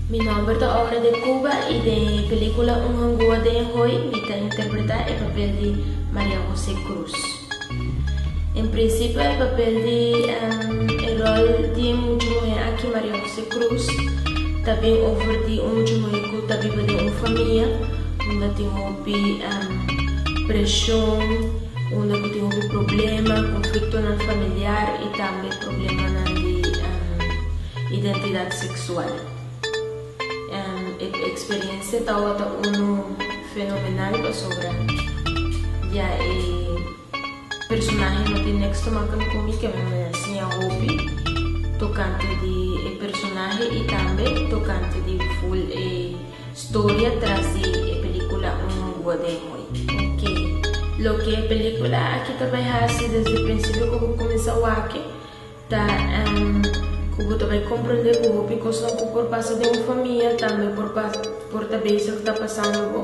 Mi nomber ta Aura de Cuba y den e pelicula Un Hangua den Hooi mi ta interpreta e papel di Maria Jose Cruz. En principio e papel di e rol di e mucha muhe aki Maria Jose Cruz ta bin over di un mucha muhe cu ta biba den un famia unda tin hopi presion, unda cu tin hopi problema, conflictonan familiar y tambe problemanan di identidad sexual. E experiencia tawata uno fenomenal pasobra ya e personahe no tin niks te maken cu mi, ke mi a siña hopi tocante di e personahe y tambe tocante di full e storia tras di e pelicula Un Gua den Hoy. Ok, loke e pelicula aki ta bay haci desde principio cu bo cuminsa wak Ta ku bo ta bai komprendé ku hopi kosnan ku por pasa den un famia tambe por por ta bezig ta pasando bo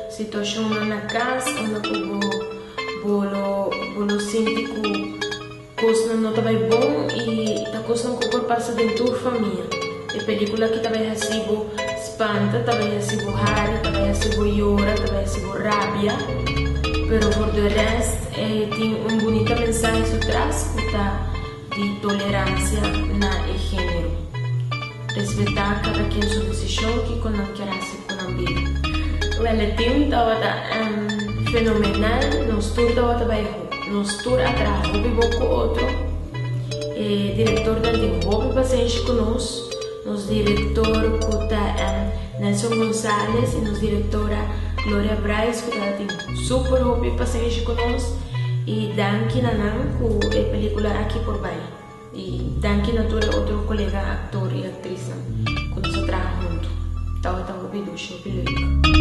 situashonnan na kas unda ku bo bo lo bo lo sinti ku kosnan no ta bai bon i ta kosnan ku por pasa den tur famia. E pelikula aki ta bai hasi bo spanta, ta bai hasi bo hari, ta bai hasi bo yora, ta bai hasi bo rabia, pero for de rest e tin un bunita mensahe su tras ku ta di tolerancia na e genero. Respetá kada ken su desishon kiko nan kier hasi ku nan bida. Wel e team tabata fenomenal, nos tur tabata bai nos tur a traha hopi bon ku otro. E direktornan tin hopi pasenshi ku nos, nos direktor ku ta Nelson Gonzales i nos direktora Gloria Bryce ku tabatin super hopi pasenshi ku nos i danki na nan ku e pelikula aki por bai i danki na tur e otro kolega aktor i aktrisnan ku nos a traha huntu. Tabata hopi dushi, hopi leuk.